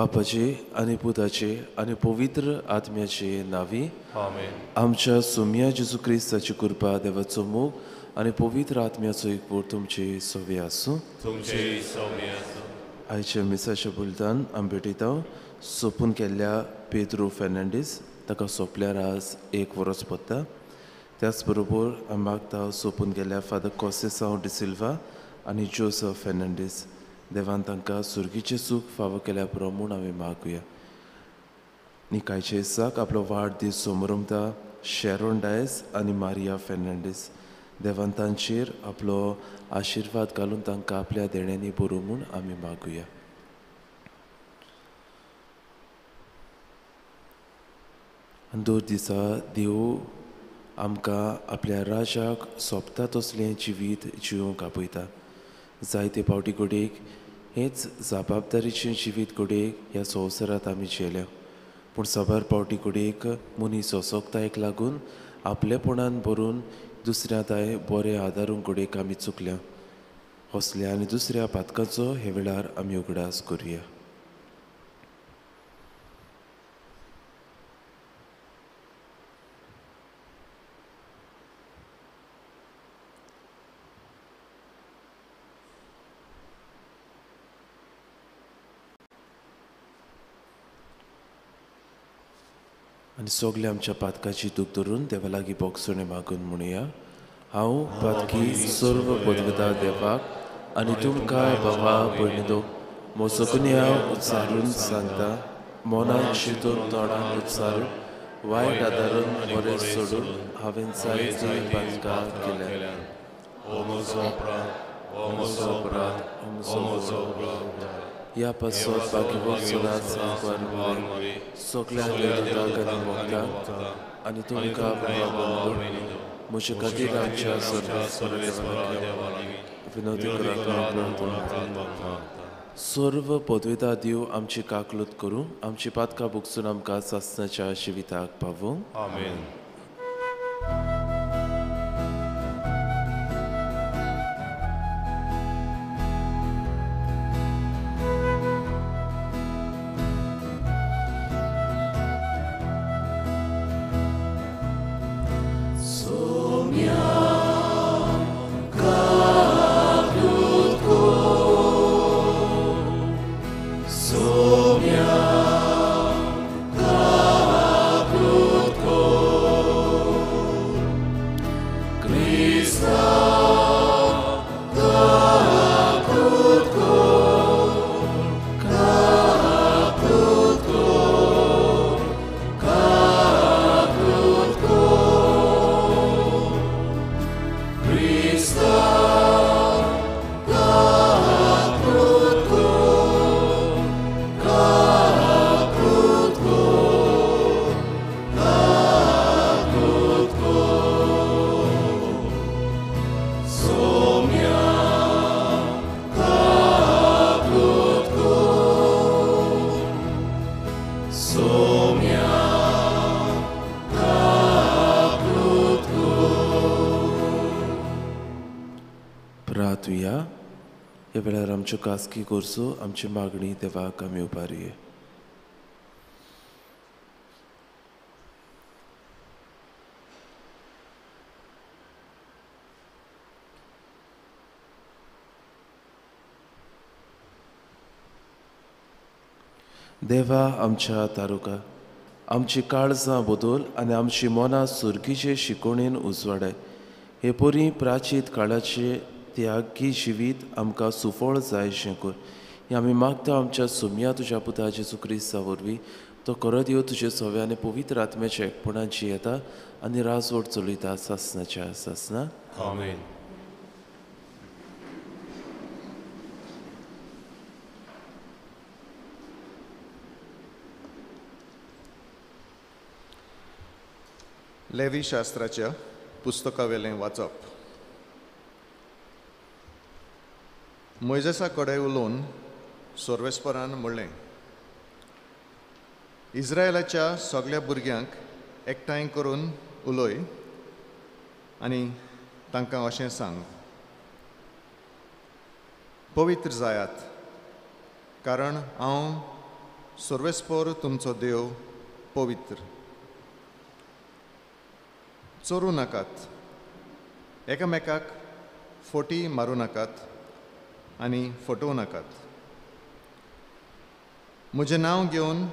बापाचे आनी पुताचे आनी पवित्र आत्म्याचे नांवी आमेन. आमच्या सोम्या जेजू क्रिस्ताची कृपा, देवाचो मोग आनी पवित्र आत्म्याचो एकवट तुमचे सवे आसूं. तुमचे सवे आसूं. आयच्या मिसाच्या बुलतान आमी भेटयता सोपून केल्ल्या पेद्रो फेर्नांडीस, ताका सोंपल्यार आज 1 वर्स पडटा. त्याच बरोबर आमी मागता सोपून गेल्ल्या फादर कॉसेसांव डिसिल्वा आनी जोसफ फेर्नांडीस, देवान तांकां सुर्गीचें सूख फावो केल्या पुरो म्हूण आमी मागुया. निकायचे दिसाक आपलो वाडदीस समरमता शेरोन डायस आनी मारिया फेर्नांडीस, देवान तांचेर आपलो आशिर्वाद घालून तांकां आपल्या देण्यांनी बरो म्हूण आमी मागुया. आनी 2 दिसा देव आमकां आपल्या राजाक सोंपता तसलें जिवीत जिवंक आपयता. जायते पावटी घडयेक हेच जबाबदारीचें जिवीत घडयेक ह्या संवसारांत आमी झेल्या, पूण साबार पावटी घडयेक मनीस असोकतायेक लागून आपलेपणान भरून दुसऱ्या ताय बरें आदारूंक घडयेक आमी चुकल्या. हसल्या आनी दुसऱ्या पातकाचो हे वेळार आमी उगडास करुया. आनी सगळे आमच्या पातकाची दूख धरून देवा लागीं बोगसणें मागून म्हणुया. हांव पातकी सर्व पदवता देवाक आनी तुमकां बाबा भयणीदो म्हजो गुन्यांव उच्चारून सांगता. मनान शितून तोंडान उच्चारून वायट आदारून बरें सोडून हांवें जायतीं पातकां केल्या. ह्या पासत बाकीवत सदांच सगळ्या देवतांक आनी भक्तांक आनी तुमकां बाबा म्हजे खातीर आमच्या सर्वेस्परा विनवती करात. सर्व पदवेता देव आमची काकलूत करूं, आमची पातकां भोगसून आमकां सासणाच्या जिविताक पावूं. आमेन. ह्या वेळार आमच्यो खासगी गरजो, आमची मागणी देवाक आमी उबारया. देवा आमच्या तारुका, आमची काळजां बदल आनी आमची मनां सुर्गीचे शिकोवणेन उजवाडाय. हे परी प्राचीत काळाचे त्यागी जिवीत आमकां सुफळ जाय अशें कर. हें आमी मागता आमच्या सोम्या तुज्या पुता जेजू क्रिस्ता वरवीं. तो करत यो तुजे सव्या आनी पवित्र आत्म्याच्या एकपणान जियेता आनी राजवट चलयता सासणाच्या सासना. आमेन. लेवी शास्त्राच्या पुस्तकावेलें वाचप. मोयजेसा कडेन उलोवन सर्वेस्परान म्हणलें, इस्रायलाच्या सगळ्या भुरग्यांक एकठांय करून उलय आनी तांकां अशें सांग, पवित्र जायात, कारण हांव सर्वेस्पर तुमचो देव पवित्र. चोरूं नाकात, एकामेकाक फोटी मारूं नाकात आनी फटोवं नाकात. म्हजें नांव घेवन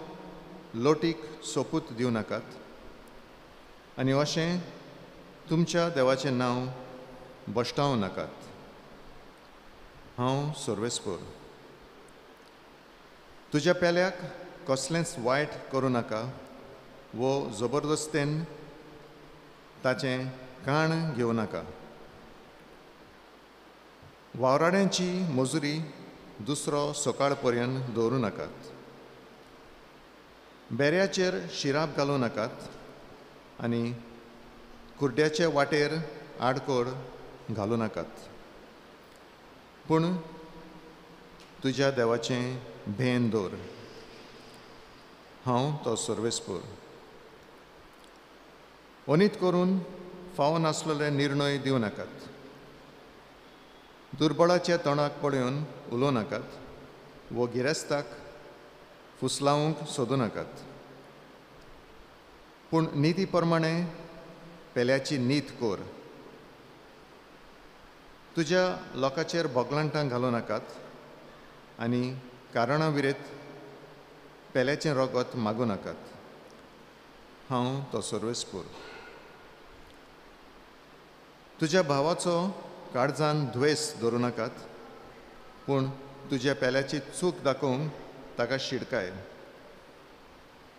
लोटीक सोपूत दिवं नाकात आनी अशें तुमच्या देवाचें नांव भश्टावं नाकात. हांव सर्वेस्पर. तुज्या पेल्याक कसलेंच वायट करूं नाका वो जबरदस्तेन ताचें काण घेवं नाका. वावराड्यांची मजुरी दुसरो सकाळ पर्यंत दवरूं नाकात. बेऱ्याचेर शिराप घालूं नाकात आनी कुड्ड्याचे वाटेर आडकोड घालूं नाकात. पूण तुज्या देवाचें भेन दवर. हांव तो सर्वेस्पर. अनीत करून फावो नासलेले निर्णय दिवं नाकात. दुर्बळाच्या तोंडाक पळोवन उलोवं नाकात वो गिरेस्ताक फुसलावंक सोदूं नाकात. पूण निती प्रमाणे पेल्याची नीत कर. तुज्या लोकांचेर बोगलांटां घालूं नाकात आनी कारणां विरेत पेल्याचें रगत मागूं नाकात. हांव तो सर्वेस्पर. तुज्या भावाचो काळजान द्वेस धरूं नाकात, पूण तुज्या पेल्याची चूक दाखोवंक ताका शिडकाय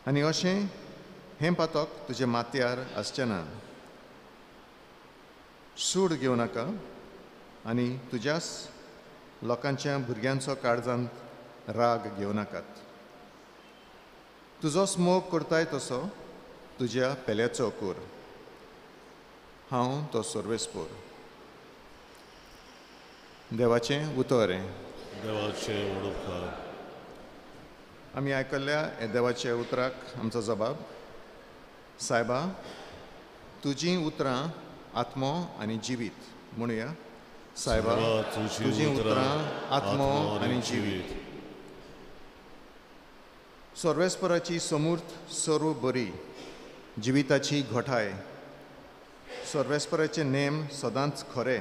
आनी अशें हें पातक तुज्या माथ्यार आसचें ना. सूड घेवं नाका आनी तुज्याच लोकांच्या भुरग्यांचो काळजांत राग घेवं नाकात. तुजो मोग करताय तसो तुज्या पेल्याचो कर. हांव तो सर्वेस्पर. देवाचें उतर हें. देवाचें उपकार. आमी आयकल्ल्या हे देवाच्या उतराक आमचो जबाब. सायबा, तुजीं उतरां आत्मो आनी जिवीत म्हणुया. सायबा, तुजीं उतरां आत्मो आनी जिवीत. सर्वेस्पराची समूर्त सर्व बरी, जिविताची घटाय. सर्वेस्पराचे नेम सदांच खरे,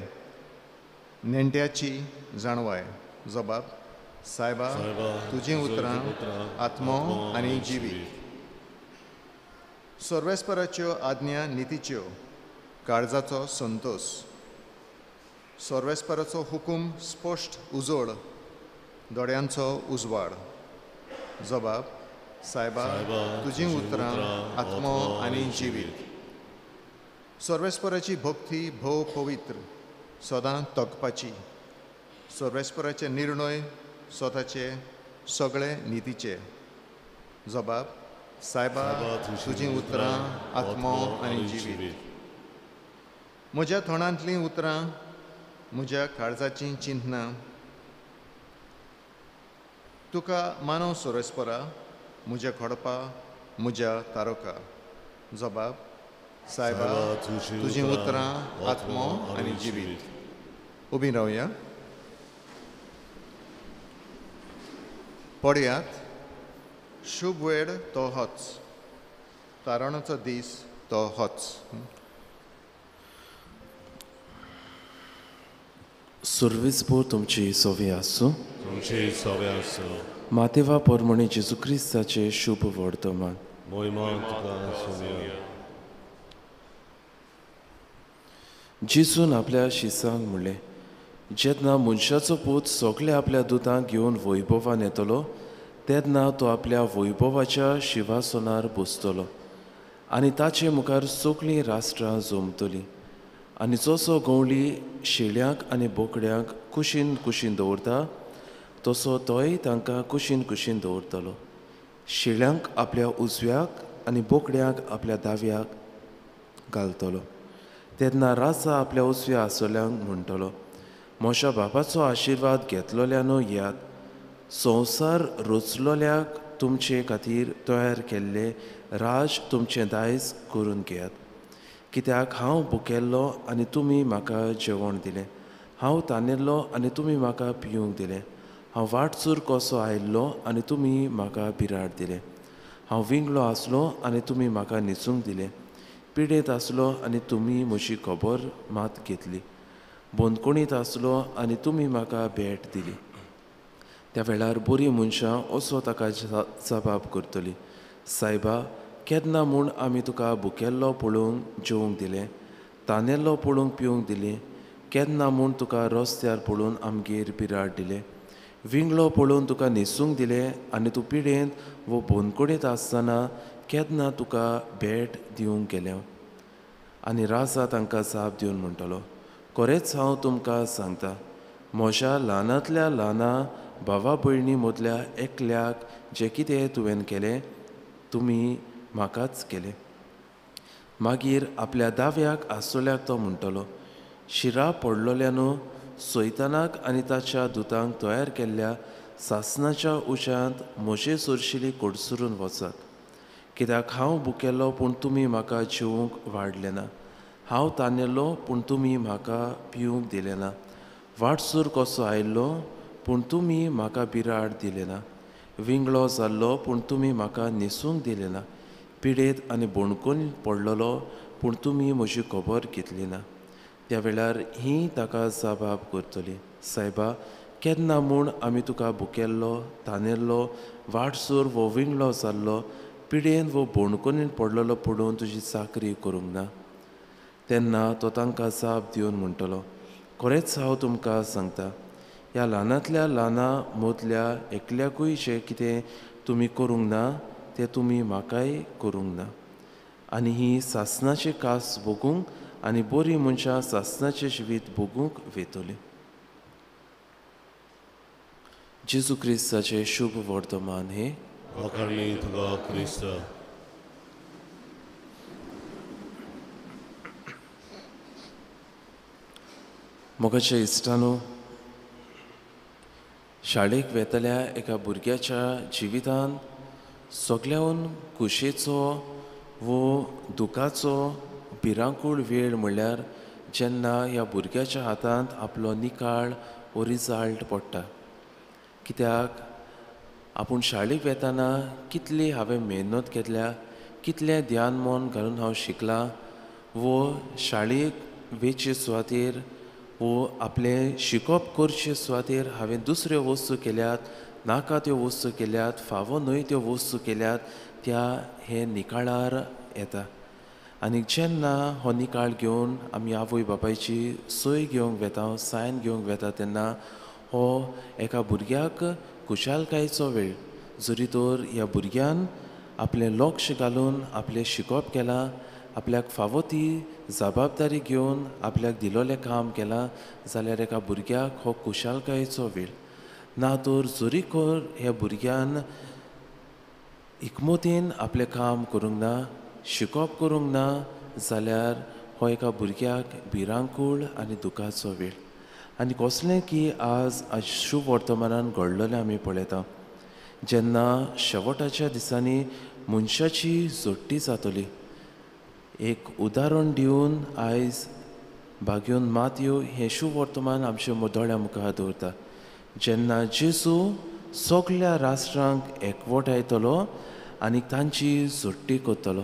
नेण्ट्याची जाणवाय. जबाब. सायबा, तुजीं उतरां आत्मो आनी जिवीत. सर्वेस्पराच्यो आज्ञा नितीच्यो, काळजाचो संतोस. सर्वेस्पराचो हुकूम स्पश्ट उजोड, दोळ्यांचो उजवाड. जबाब. सायबा, तुजीं उतरां आत्मो आनी जिवीत. सर्वेस्पराची भक्ती भोव पवित्र, सदां तगपाची. सर्वेस्पराचे निर्णय स्वताचे सगळे नितीचे. जबाब. सायबा, तुजीं उतरां आत्मो आनी जिवीत. म्हज्या तोंडांतलीं उतरां, म्हज्या काळजाचीं चिंतनां तुका मानव सर्वेस्परा, म्हज्या खडपा, म्हज्या तारोका. जबाब. सायबा, तुजीं उतरां आत्मो आनी जिवीत. उबीं रावया. पळयात, शुभ वेळ तो होच, तारणाचो दीस तो होच. सर्वेस्पर तुमची सोवी आसूं. तुमची सोवी आसूं. मातेवा परमणी जेजू क्रिस्ताचे शुभ वर्तमान. मोहिमा तुका सोवया. जेजून आपल्या शिसांक म्हणलें, जेन्ना मनशाचो पूत सगळे आपल्या दुतांक घेवन वैभवान येतलो तेन्ना तो आपल्या वैभवाच्या शिवासनार बसतलो आनी ताचे मुखार सगळीं राष्ट्रां जमतलीं. आनी जसो गवळी शेळ्यांक आनी बोकड्यांक कुशीन कुशीन दवरता तसो तोय तांकां कुशीन कुशीन दवरतलो. शेळ्यांक आपल्या उजव्याक आनी बोकड्यांक आपल्या दाव्याक घालतलो. तेन्ना राजा आपल्या उजव्या आसल्यांक म्हणटलो, म्हज्या बापाचो आशिर्वाद घेतलोल्यानो येयात, संवसार रचलोल्याक तुमचे खातीर तयार केल्ले राज तुमचें दायज करून घेयात. कित्याक हांव भुकेल्लो आनी तुमी म्हाका जेवण दिलें, हांव तानेल्लो आनी तुमी म्हाका पिवंक दिलें, हांव वाटसूर कसो आयिल्लो आनी तुमी म्हाका बिराड दिलें, हांव विंगलो आसलो आनी तुमी म्हाका न्हेसूंक दिलें, पिडेंत आसलो आनी तुमी म्हजी खबर मात घेतली, बंदखणींत आसलो आनी तुमी म्हाका भेट दिली. त्या वेळार बरीं मनशां असो ताका जबाब करतली, सायबा केन्ना म्हूण आमी तुका भुकेल्लो पळोवंक जेवंक दिलें, तानेल्लो पळोवंक पिवंक दिलें, केन्ना म्हूण तुका रस्त्यार पळोवन आमगेर बिराड दिलें, विंगलो पळोवन तुका न्हेसूंक दिलें आनी तूं पिडेंत वो बंदखणींत आसतना केन्ना तुका भेट दिवंक गेलें. आनी राजा तांकां जाप दिवन म्हणटलो, खरेंच हांव तुमकां सांगता, म्हज्या ल्हानांतल्या ल्हाना भावा भयणी मदल्या एकल्याक जें कितें तुवें केलें तुमी म्हाकाच केलें. मागीर आपल्या दाव्याक आसतल्याक तो म्हणटलो, शिरा पडलोल्यानू सैतानाक आनी ताच्या दुतांक तयार केल्ल्या सासनाच्या उज्यांत म्हजे सरशिली कडसरून वचात, कित्याक हांव भुकेल्लो पूण तुमी म्हाका जेवंक वाडलें ना, हांव तानेल्लो पूण तुमी म्हाका पिवंक दिलें ना, वाटसूर कसो आयिल्लो पूण तुमी म्हाका बिराड दिलें ना, विंगळो जाल्लो पूण तुमी म्हाका न्हेसूंक दिलें ना, पिडेत आनी बोणकून पडलेलो पूण तुमी म्हजी खबर घेतली ना. त्या वेळार ही ताका जबाब करतली, सायबा केन्ना म्हूण आमी तुका भुकेल्लो, तानेल्लो, वाटसूर वो विंगळो जाल्लो, पिडेन वो बोणकोनीन पडलेलो पळोवन तुजी चाकरी करूंक ना. तेन्ना तो तांकां जाप दिवन म्हणटलो, खरेंच हांव तुमकां सांगता, ह्या ल्हानांतल्या ल्हाना मदल्या एकल्याकूय जें कितें तुमी करूंक ना तें तुमी म्हाकाय करूंक ना. आनी ही सासनाची कास भोगूंक आनी बरीं मनशां सासनाचें जिवीत भोगूंक वेतली. जेजू क्रिस्ताचें शुभ वर्तमान हें. तुका क्रिस्त. मोगाच्या इश्टानो, शाळेक वेतल्या एका भुरग्याच्या जिवितांत सगळ्याहून खुशेचो वो दुखाचो भिरांकूळ वेळ म्हणल्यार जेन्ना ह्या भुरग्याच्या हातांत आपलो निकाळ वो रिजल्ट पडटा. कित्याक आपूण शाळेक वेताना कितली हांवें मेहनत घेतल्या, कितलें ध्यान मन घालून हांव शिकलां वो शाळेक वेचे सुवातेर वो आपलें शिकप करचे सुवातेर हांवें दुसऱ्यो वस्तू केल्यात, नाका त्यो वस्तू केल्यात, फावो न्हय त्यो वस्तू केल्यात, त्या हे निकाळार येता. आनी जेन्ना हो निकाळ घेवन आमी आवय बापायची सोय घेवंक वेता, सायन घेवंक वेता, तेन्ना हो एका भुरग्याक खुशालकायेचो वेळ. जरी तर ह्या भुरग्यान आपलें लक्ष घालून आपलें शिकप केलां, आपल्याक फावो ती जबाबदारी घेवन आपल्याक दिलोलें काम केलां, जाल्यार एका भुरग्याक हो खुशालकायेचो वेळ. ना तर जरी कर ह्या भुरग्यान इकमतीन आपलें काम करूंक ना, शिकप करूंक ना, जाल्यार हो एका भुरग्याक भिरांकूळ आनी दुखाचो वेळ. आनी कसलें की आज आज शुभ वर्तमानान घडलेलें आमी पळयता, जेन्ना शेवटाच्या दिसांनी मनशाची जोडटी जातली. एक उदाहरण दिवन आयज भाग्योन मातयो हें शुभ वर्तमान आमच्या दोळ्या मुखार दवरता. जेन्ना जेजू सगल्या राष्ट्रांक एकवटायतलो आनी तांची जोडटी करतलो,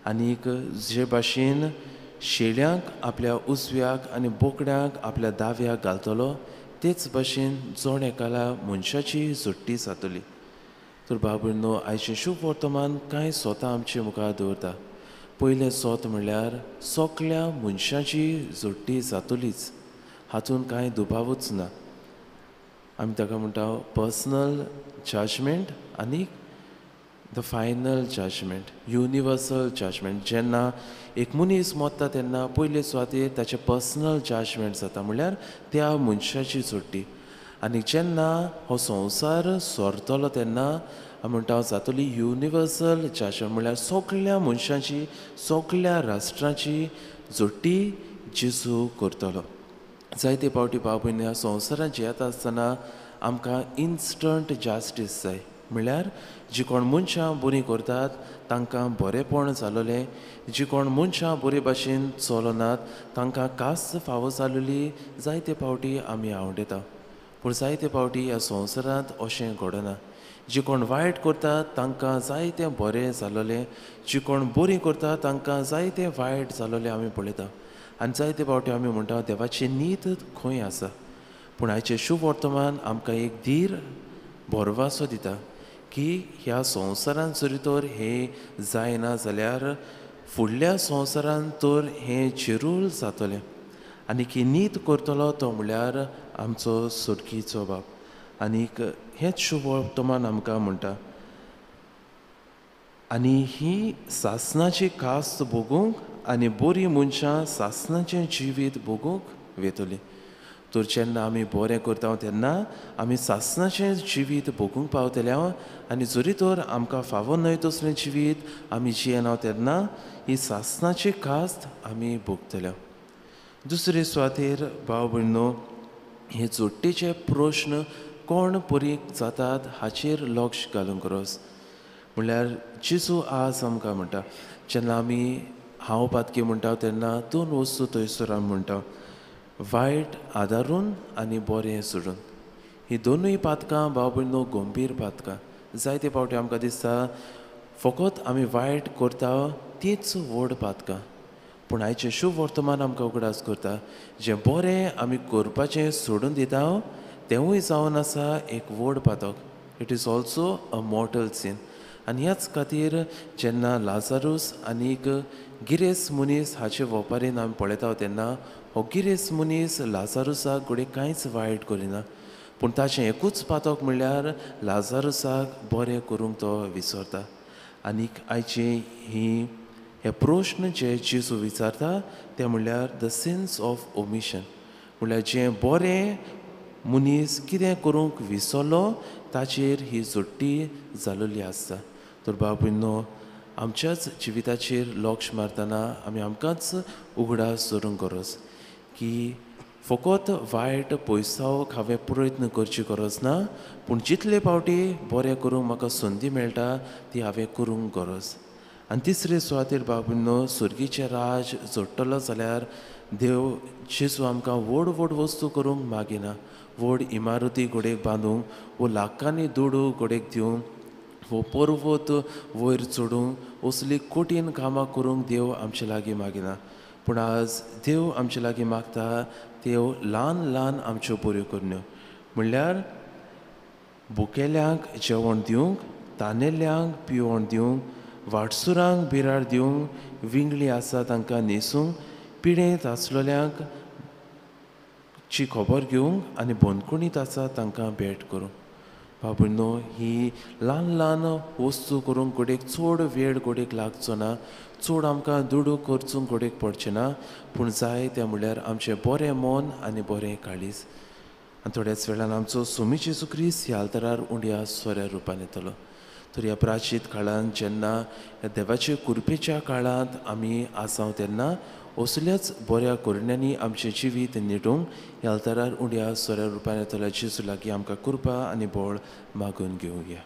आनीक जे भाशेन शेळ्यांक आपल्या उजव्याक आनी बोकड्यांक आपल्या दाव्याक घालतलो, तेच भाशेन जण एकाला मनशाची जोडटी जातली. तर बाबूनो, आयचें शुभ वर्तमान कांय स्वता आमचे मुखार दवरता. पयलें सोत म्हणल्यार सगल्या मनशाची जोडटी जातलीच, हातूंत कांय दुबावूच ना. आमी ताका म्हणटा पर्सनल जजमेंट आनी the final judgement, universal judgement. जेन्ना एक मनीस मरता तेन्ना पयले सुवातेर ताचें पर्सनल जजमेंट जाता, म्हणल्यार त्या मनशाची जोडटी. आनी जेन्ना हो संवसार सोरतलो तेन्ना आमी म्हणटा जातली युनिवर्सल जजमेंट, म्हणल्यार सगल्या मनशांची, सगल्या राष्ट्रांची जोडटी जेजू करतलो. जायते फावटी भाव भयणी ह्या संवसारांत जियेता आसतना आमकां इन्स्टंट जस्टीस जाय, म्हणल्यार जी कोण मनशां बरीं करतात तांकां बरेंपण जालोलें, जी कोण मनशां बरे भाशेन चलनात तांकां कास फावो जालोली जायते फावटी आमी आवडटा. पूण जायते फावटी ह्या संवसारांत अशें घडना. जे कोण वायट करता तांकां जायतें बरें जालोलें, जे कोण बरीं करता तांकां जायतें वायट जालोलें आमी पळयता. आनी जायते फावटी आमी म्हणटा देवाची नीत खंय आसा. पूण आयचें शुभ वर्तमान आमकां एक धीर भरवासो दिता की ह्या संवसारांत जरी तर हें जायना जाल्यार फुडल्या संवसारांत तर हें जिरूल जातलें. आनी की नीत करतलो तो म्हणल्यार आमचो सुर्गीचो बाप. आनीक हेंच शुभ वर्तमान आमकां म्हणटा. आनी ही सासणाची कास्त भोगूंक आनी बरीं मनशां सासणाचें जिवीत भोगूंक वेतलीं. तर जेन्ना आमी बरें करता तेन्ना आमी सासणाचें जिवीत भोगूंक पावतले. आनी जरी तर आमकां फावो न्हय तसलें जिवीत आमी जियेना तेन्ना ही सासणाची कास्त आमी भोगतले. दुसरे सुवातेर भाव भयणो हे जोडटेचे प्रश्न कोण परी जातात हाचेर लक्ष घालूंक गरज. म्हणल्यार जेजू आज आमकां म्हणटा, जेन्ना आमी हांव पातकी म्हणटा तेन्ना दोन वस्तू थंयसर आमी म्हणटा, वायट आदारून आनी बरें सोडून. ही दोनूय पातकां भाव भयणो गंभीर पातकां. जायते फावटी आमकां दिसता फकत आमी वायट करता तीच व्हड पातकां. पूण आयचें शुभ वर्तमान आमकां उगडास करता जें बरें आमी करपाचें सोडून दिता तेंवूय जावन आसा एक व्हड पातक. It is also a mortal sin. आनी ह्याच खातीर जेन्ना लाजारूस आनीक गिरेस्त मनीस हाचे वपारीन आमी पळयता तेन्ना हो गिरेस्त मनीस लाजारूसाक घडये कांयच वायट करिना, पूण ताचें एकूच पातक म्हणल्यार लाजारूसाक बरें करूंक तो विसरता. आनीक आयची ही हे प्रश्न जे जेजू विचारता ते म्हणल्यार the since of omission, म्हणल्यार जें बरें मनीस कितें करूंक विसरलो ताचेर ही जोडटी जालोली आसता. तर भाव भयणो आमच्याच जिविताचेर लक्ष मारतना आमी आमकांच उगडास दवरूंक गरज की फकत वायट पयसावंक हांवें प्रयत्न करची गरज ना, पूण जितले फावटी बरें करूंक म्हाका संदी मेळटा ती हांवें करूंक गरज. आनी तिसरे सुवातेर भाव भयणो सुर्गीचें राज जोडटलो जाल्यार देव जेजू आमकां व्हड व्हड वस्तू करूंक मागिना. व्हड इमारती घोडेक बांदूंक वो लाखांनी दुडू घोडेक दिवंक वो पर्वत वयर चडूंक असली कठीण कामां करूंक देव आमचे लागीं मागिना. पूण आज देव आमचे लागीं मागता त्यो ल्हान ल्हान आमच्यो बऱ्यो करण्यो, म्हणल्यार भुकेल्यांक जेवण दिवंक, तानेल्यांक पिवण दिवंक, वाटसुरांक बिराड दिवंक, विंगळी आसा तांकां न्हेसूंक, पिडेंत आसलेल्यांक ची खबर घेवंक आनी बंदखणींत आसा तांकां भेट करूंक. भाव भयणो ही ल्हान ल्हान वस्तू करूंक घडयेक चड वेळ घडयेक लागचो ना, चड आमकां दुडू खर्चूंक घडयेक पडचें ना, पूण जाय तें म्हणल्यार आमचें बरें मन आनी बरें काळीज. आनी थोड्याच वेळान आमचो सोमी जेजू क्रिस्त ह्या आल्तारार उंड्या सोऱ्या रुपान येतलो. तर ह्या प्राचीत काळांत जेन्ना ह्या देवाचे कृपेच्या काळांत आमी आसाव तेन्ना असल्याच बऱ्या करण्यांनी आमचें जिवीत निटूंक ह्या आल्तारार उंड्या सोऱ्या रुपान येतल्या जेजू लागीं आमकां कृपा आनी बळ मागून घेवया.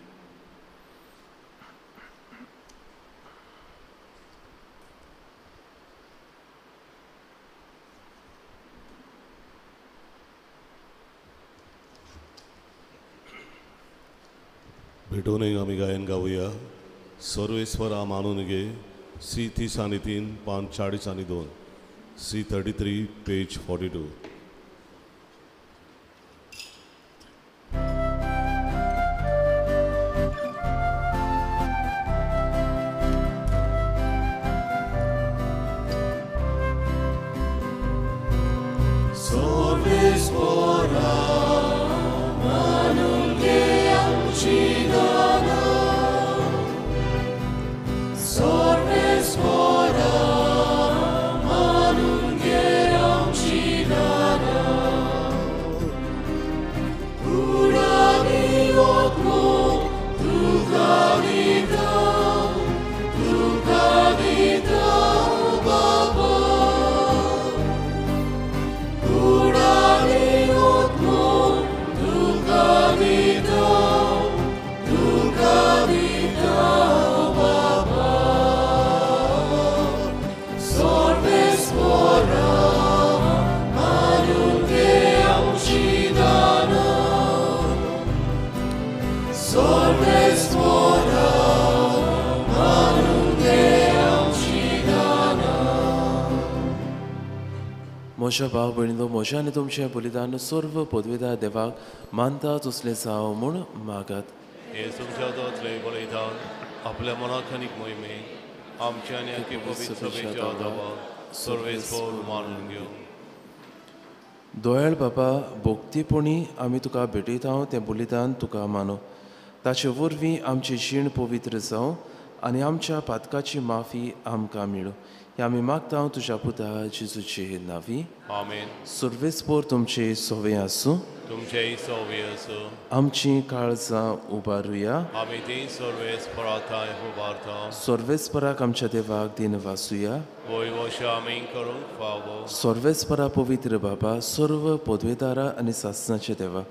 भेटून आमी गायन गावया. सर्वेस्वरा मानून घे. सी 30 आणि 3 पान 40 आणि 2, सी 33 पेज 42. सर्वेस्वरा मानून घे आमची गाना, सर्वेस्वरा मानून घे आमची गाना, उडानी ओतमो तुका दिता, तुका दिता बाबा, उडानी ओतमो म्हज्या भाव भयणीलो म्हज्या आनी तुमचें बलिदान सर्व पदवेदार देवाक मानता तसलें जावं म्हूण मागात. हे तुमच्या जातलें बलिदान आपल्या मनाक आनी मोहिमे आमच्या आनी आख्या पवित्र सभेच्या देवाक सर्वेस्पर मानून घेवं. दोयाळ बाबा, भक्तीपणी आमी तुका भेटयता तें बलिदान तुका मानू. ताचे वरवीं आमची जीण पवित्र जावं आनी आमच्या पातकाची माफी आमकां मेळूं. हें आमी मागता तुज्या पुता जेजूचे नांवी. आमेन. सर्वेस्पर तुमचे सोवे आसूं. तुमचेय सोवे आसूं. आमचीं काळजां उबारुया. आमी तीं सर्वेस्परा थंय उबारता. सर्वेस्पराक आमच्या देवाक दिन वासुया. वय वश आमी करूंक फावो. सर्वेस्परा पवित्र बाबा, सर्व पदवेदारा आनी सासणाचे देवा,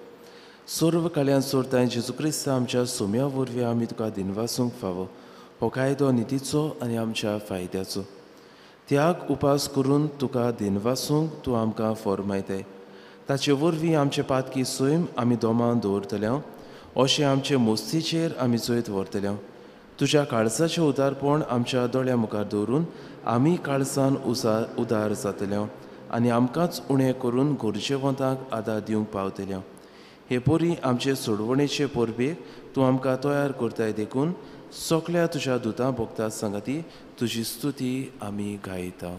सर्व काळ्यान सोरताय जेजू क्रिस्ता आमच्या सोम्या वरवीं आमी तुका दिनवासूंक फावो. हो कायदो नितीचो आनी आमच्या फायद्याचो. त्याग उपास करून तुका दिनवासूंक तूं आमकां फॉर्मायताय. ताचे वरवीं आमचे पातकी सैम आमी दोमान दवरतले, अशें आमचे मुस्तीचेर आमी जैत व्हरतले. तुज्या काळजाचें उदारपण आमच्या दोळ्या मुखार दवरून आमी काळजान उदार जातले आनी आमकांच उणें करून गरजेवंतांक आदार दिवंक पावतले. हे परी आमचे सोडवणेचे परबेक तूं आमकां तयार करताय देखून सगळ्या तुज्या दुतां भोगता सांगाती तुजी स्तुती आमी गायता.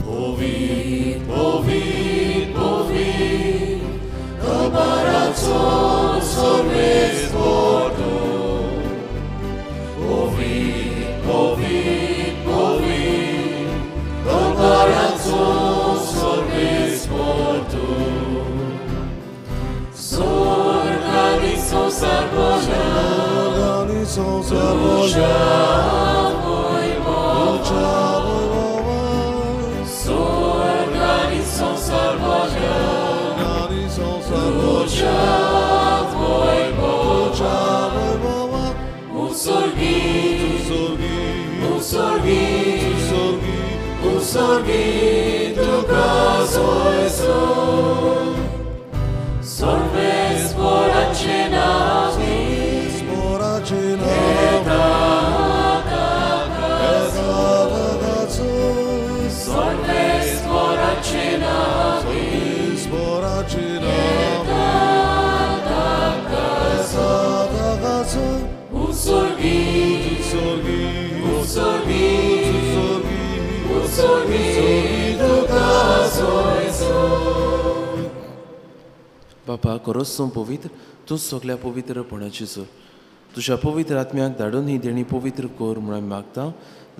पवित्र पवित्र पवित्र दरबाराचो सर्वेस्पर तूं. पवित्र पवित्र पवित्र दरबाराचो सर्वेस्पर तूं. स्वर्ग आनी संवसार भरला तुज्या वैभवान. स्वर्ग आनी संवसार भरला तुज्या वैभवान. उत्सर्गीत उत्सर्गीत उत्सर्गीत तुका सोयसो. सर्वेस्पराचे नांवी सर्वेस्पराचे नांवी उत्सर्गीत उत्सर्गीत उत्सर्गीत तुका सोयसो. बापा, खरोच तूं पवित्र, तूं सगल्या पवित्रपणाची जोर. तुज्या पवित्र आत्म्याक धाडून ही देणी पवित्र कर म्हूण आमी मागता.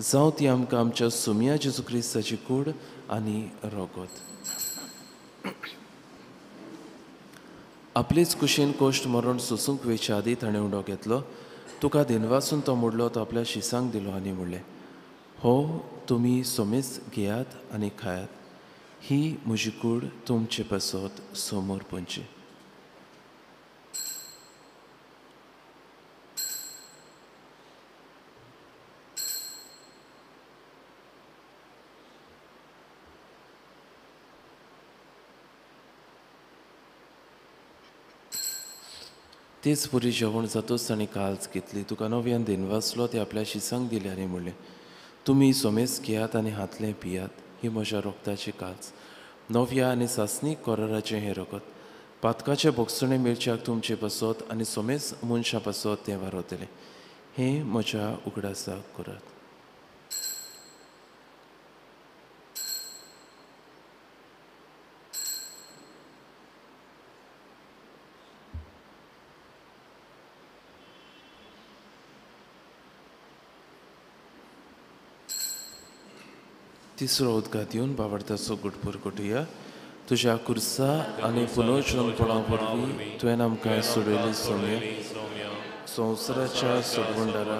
जावं ती आमकां आमच्या सोम्या जेजू क्रिस्ताची कूड आनी रोगत. आपलेच कुशीन कोश्ट मरण सोसूंक वेच्या आदी ताणें उंडो घेतलो. तुका दिनवासून तो मोडलो, तो आपल्या शिसांक दिलो आनी म्हणलें, हो तुमी सोमेच घेयात आनी खायात, ही म्हजी कूड तुमचे पासत समोर पंची. तेच पुरी जेवण जातोच ताणें काल्स घेतली, तुका नव्यान दिनवासलो, ते आपल्या शिसांक दिले आनी म्हणलें, तुमी सोमेस घेयात आनी हातलें पियात, ही म्हज्या रोगताची काल्स, नव्या आनी सासणीक कोराराचें हें रगत, पातकाचें भोगसणें मेळच्याक तुमचे पासत आनी सोमेस मनशां पासत तें वारवतलें. हें म्हज्या उगडासाक करात. तिसरो उदकांत येवन बावडताचो गुटपूर कोटुया. तुज्या कुर्सा आनी पुनर्जन्मपणा वरवीं तुवें आमकां सोडयली सोम्या, संवसाराच्या सोडवणदारा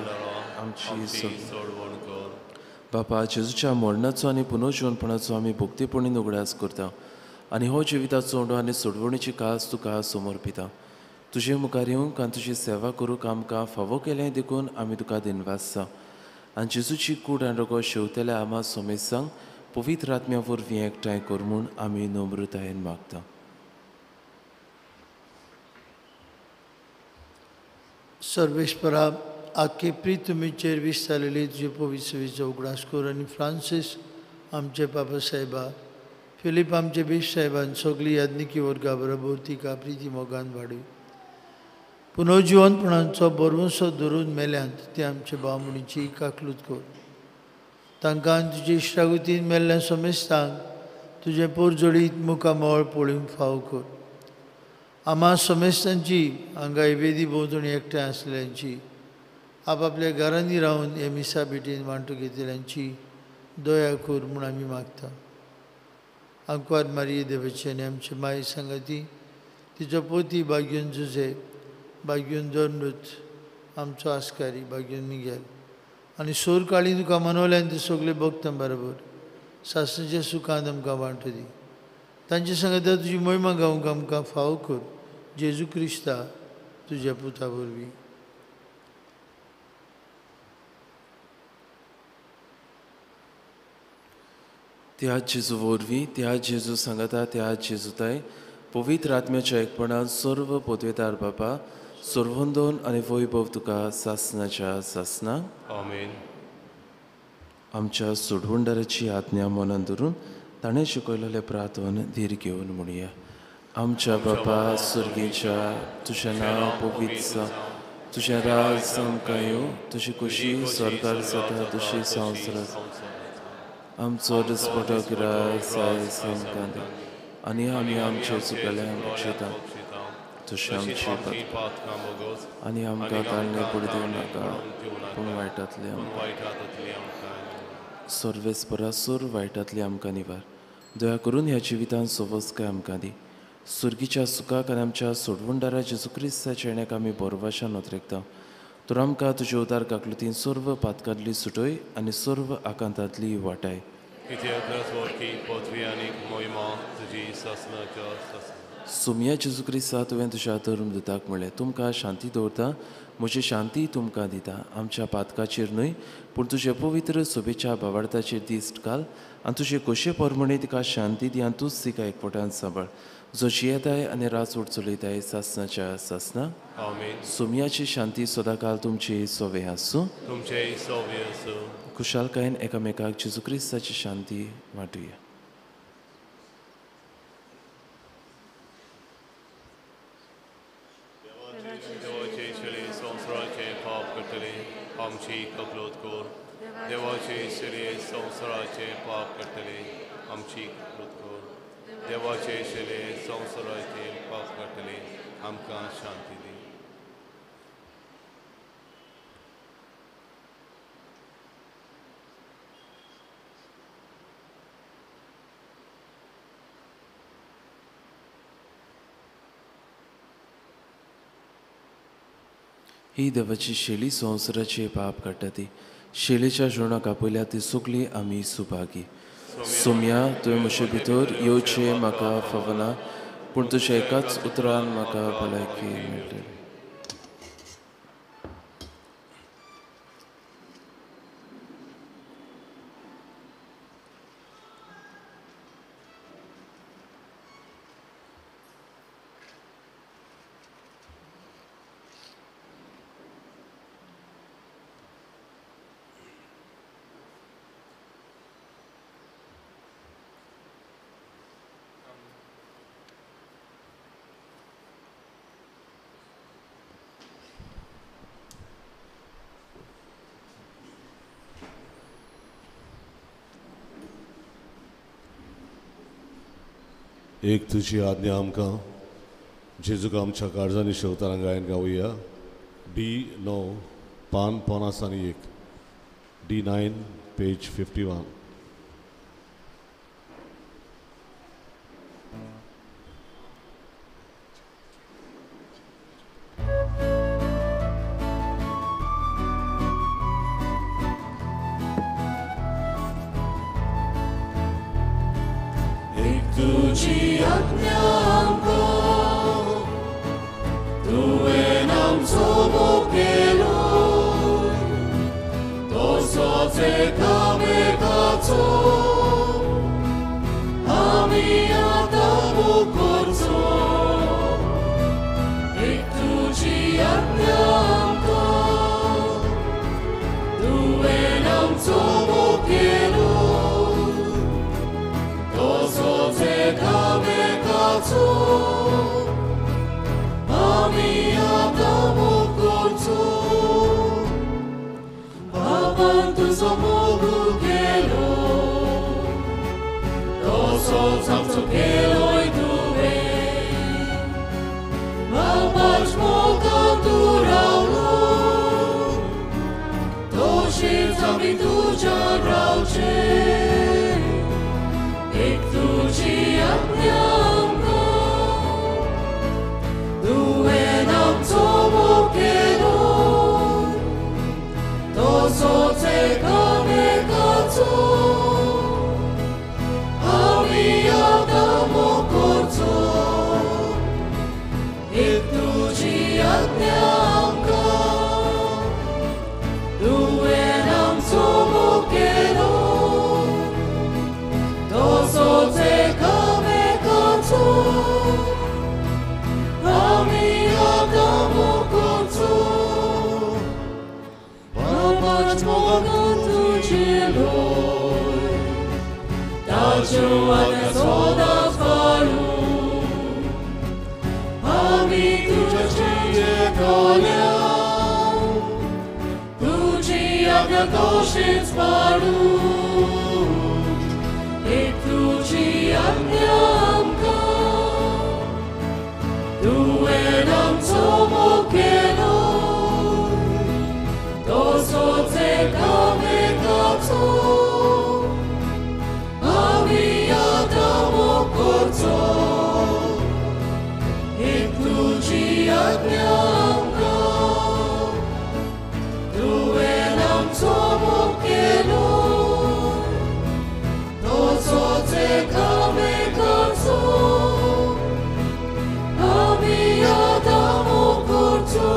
आमची सोडवण कर. बापा, जेजूच्या मरणाचो आनी पुनर्जिवनपणाचो आमी भक्तीपणीन उगडास करता आनी हो जिविताचो उंडो आनी सोडवणीची कास तुका समर्पिता. तुजे मुखार येवंक आनी तुजी सेवा करूंक आमकां फावो केलें देखून आमी तुका दिनवासता. आनी जेजूची कूड आनी रगत शेवतल्या आमा सोमेसांक पवित्र आत्म्या वरवीं एकठांय कर म्हूण आमी नम्रतायेन मागता. सर्वेश्वरा, आख्खे प्रितुमीचेर विस्तारलेली तुजे पवित्र उगडास कर आनी फ्रांसीस आमचे पापा साहेबा, फिलीप आमचे बीश साहेबान सगळी याज्ञिकी वर्गा बरोबर तिका प्रिती मोगान वाडय. पुनर्जिवनपणाचो बरवंसो धरून मेल्यांत ते आमचे भाव म्हणीची काकलूत कर. तांकां तुजे इश्टागतीन मेल्ल्या समेस्तांक तुजें पोरजोडीत मुखामळ पळोवंक फाव कर. आमा समेस्तांची हांगा वेदी भोंवतणी एकठांय आसल्यांची आपापल्या घरांनी रावन हे मिसा भेटीन वांटो घेतल्यांची दया कर म्हूण आमी मागता. आंकवार मारिये देवाची आनी आमचे माय सांगाती तिचो पोती बाग्यून जुझे, बाग्यून दोनूत आमचो आस्कारी बाग्यून मिगेल आनी सोर काळी तुका मनवल्यान ते सगळे भक्तां बरोबर सासणाच्या सुखान आमकां वांटो दी. तांचे सांगाता तुजी मोहिमा गावंक आमकां फाव कर. जेजू क्रिस्ता तुज्या पुता वरवीं. त्या जेजू वरवीं, त्या जेजू सांगाता, त्या जेजूताय पवित्र आत्म्याच्या एकपणान सर्व पदवेदार बापा सर्वंदोन आनी वैभव तुका सासनाच्या सासना. आमेन. आमच्या सोडवणदाराची आज्ञा मनान धरून ताणें शिकयलेलें प्रार्थन धीर घेवन म्हणया. आमच्या बापा सुर्गेच्या, तुजें नांव पवित्र जावं, तुजें राज आमकां येवं, तुजी खुशी स्वर्गार जाता तशी संवसारांत. आमचो दिसपटो ग्रास आयज आमकां दी आनी आमी आमचे चुकल्यांक बक्षयता तशें आमची पातकां आनी आमकां ताळणे पडू दिवं नाका पूण वायटांतले आमकां सर्वेस्परा सोर वायटांतले आमकां निवार. दया करून ह्या जिवितांत सवस्काय आमकां दी. सुर्गीच्या सुखाक आनी आमच्या सोडवणदारा जेजू क्रिस्ताच्या येण्याक आमी बोरवाशान नदरेकता. तर आमकां तुजे उदार काकलुतीन सर्व पातकांतली सुटय आनी सर्व आकांतांतली वाटाय. सोमया जेजू क्रिस्ता, तुवें तुज्या धर्मदूताक म्हणलें, तुमकां शांती दवरता, म्हजी शांती तुमकां दिता. आमच्या पातकाचेर न्हय पूण तुजे पवित्र सोबेच्या भावार्थाचेर दिश्ट घाल आनी तुजे खोशे परमणे तिका शांती दी आनी तूंच तिका एकवटान सांबाळ, जो जियेताय आनी राजवट चलयताय सासनाच्या सासना. सोमयाची शांती सदांकाल तुमची सोवे आसूं. खुशालकायेन एकामेकाक जेजू क्रिस्ताची शांती वांटुया. आमची कपलोत कर. देवाचे शिले संवसाराचे पाप काडटले आमची कपलोत कर. देवाचे शिले संवसाराचे पाप काडटले आमकां शांती दी. ही देवाची शेली संवसाराचे पाप काडटा ती शेलीच्या जेवणाक आपयल्या ती सगळी आमी सुभागी. सोमया, तुवें म्हजे भितर येवचें म्हाका फावना पूण तुज्या एकाच उतरान म्हाका भलायकी मेळटली. एक तुजी आज्ञा आमकां जेजूक आमच्या काळजांनी शेवताना गायन गावया. डी 9 पान 51, डी 9 पेज 51. तुजी आज्ञा आमकां तुवें आमचो मोग केलो तसोच एकामेकाचो आमी आतां मोग करचो. एक तुजी आज्ञा आमकां आमचो मोग केलो तसोच आमचो केलोय तुवें बापाच मोगान तूं रावलो तशीच आमी तुज्यान रावचें एक तुजी आज्ञा आमकां तुवें आमचो मोग केलो तसोच एकामेकाचो आमी आतां मोग करचो एक तुजी आज्ञा आमकां तुवें आमचो मोग केलो तसोच एकामेकाचो आमी आतां मोग करचो बापाच मोगान तुजें लोय ताच्यो आज्ञा सदांच पाळूं आमी तुज्या जियेतल्या तुजी आज्ञा तशीच पाळूं एक तुजी आज्ञा आमकां तुवें आमचो मोग केलो तसोच एकामेकाचो आमी आतां मोग करचो एक तुजी आज्ञा आमकां तुवें आमचो मोग केलो तसोच एकामेकाचो आमी आतां मोग करचो.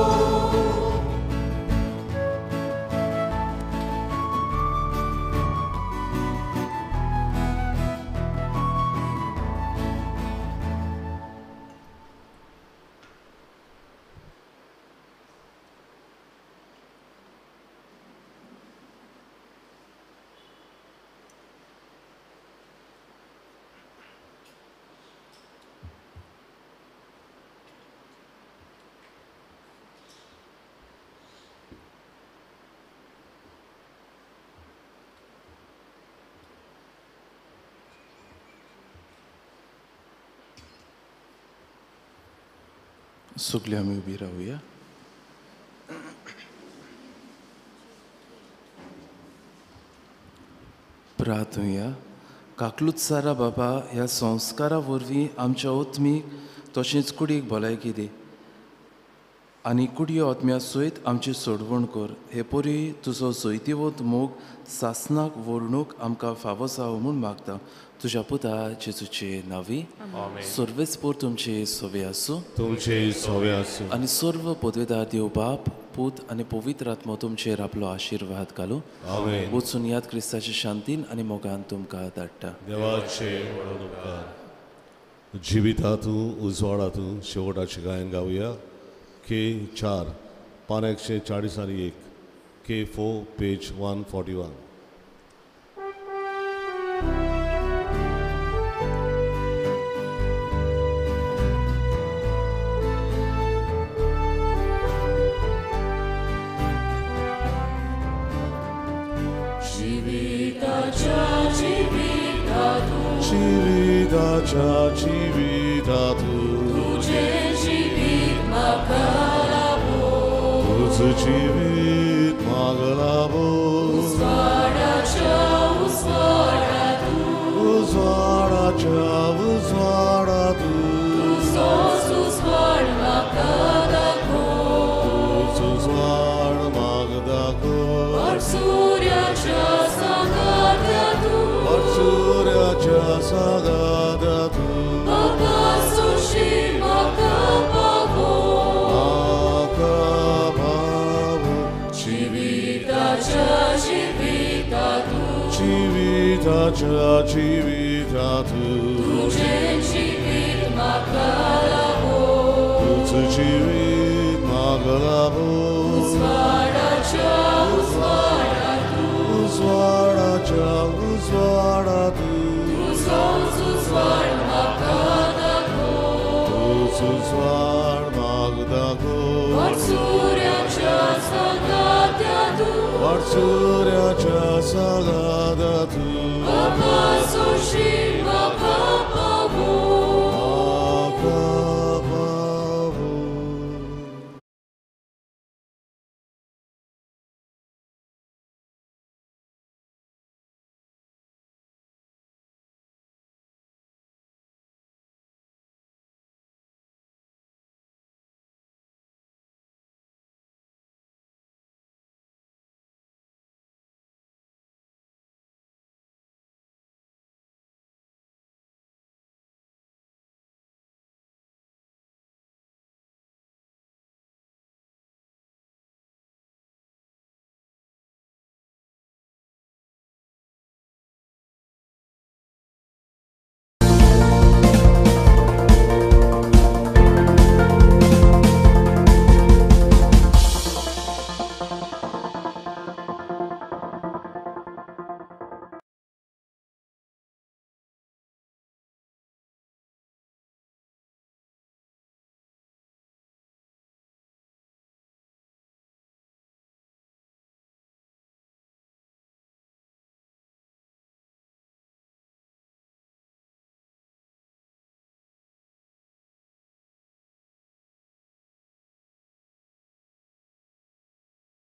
सगळीं आमी उबी रावया. प्रार्थुया. काकलूत सारा बाबा ह्या संस्कारा वरवीं आमच्या ओतमीक तशेंच कुडीक भलायकी दी आनी कुडयो आत्म्या सयत आमची सोडवण कर. हे परी तुजो जैतिवंत मोग सासनाक व्हरणूक आमकां फावो जावं म्हूण मागता तुज्या पुता जेजूचे नांवी. सर्वेस्पोर तुमचे सोवे आसूं, तुमचे सोवे आसूं आनी सर्व पदवेदार देव बाप पूत आनी पवित्र आत्मो तुमचेर आपलो आशिर्वाद घालूं. आमेन. वचून याद क्रिस्ताचे शांतीन आनी मोगान तुमकां धाडटा. देवाचे व्हड उपकार. जिविता तूं उजवाडा तूं शेवटाचें गायन गावया. के 4 पान 141, के 4 पेज 141. जिविताच्या जिविता तूं, जिविताच्या जिविता तूं, तुजें जिवीत म्हाका लाभो, तुजें जिवीत म्हाका लाभो, उजवाडाच्या उजवाडा तूं, उजवाडाच्या उजवाडा तूं, तुजोच उजवाड म्हाका दाखो, तुजो उजवाड म्हाका दाखो, सुर्याच्या सांगात्या तूं, सुर्याच्या सांगात्या तूं, म्हाका सुशी म्हाका पावो, म्हाका पावो, जिविताच्या जिविता तूं, जिविताच्या जिविता तूं, तुजें जिवीत म्हाका लाभो, तुजें जिवीत म्हाका लाभो, उजवाडाच्या उजवाडा तूं, उजवाडाच्या उजवाडा तूं, तुजोच उजवाड म्हाका दाखो, तुजो उजवाड म्हाका दाखो, सुर्याच्या सांगात्या तूं, वाटसुऱ्याच्या सांगाता तूं. बापा सोशी.